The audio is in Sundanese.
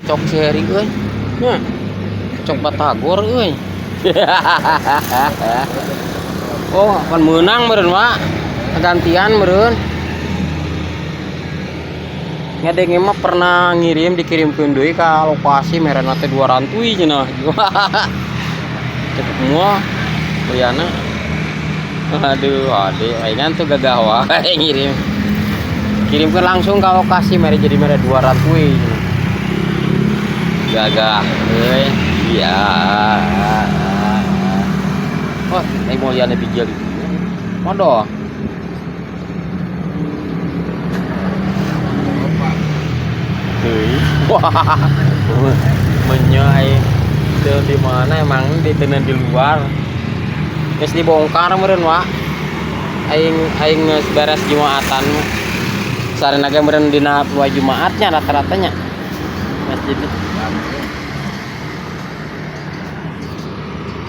Cok si Heri euy. Nya. Cok batagor euy. Oh, pan meunang meureun, Wak. Gantian meureun. Ngadenge mah pernah ngirim, dikirimkeun deui ka lokasi, merena teh 2 rantui cenah. Cek semua Liana. Aduh, ade aing tuh gagah wae ngirim. Kirimkeun langsung ke lokasi mere, jadi mere 2 rantui. Gagah euy. Iya. Oh, ai mulyana bijil itu. Modoh. Wah, menyai itu di mana emang di tenan di luar. Geus dibongkar meureun, Wak. Aing aing geus beres Jumatan. Sarena ge meureun dina poe Jumaatnya rata-ratanya. Masjid.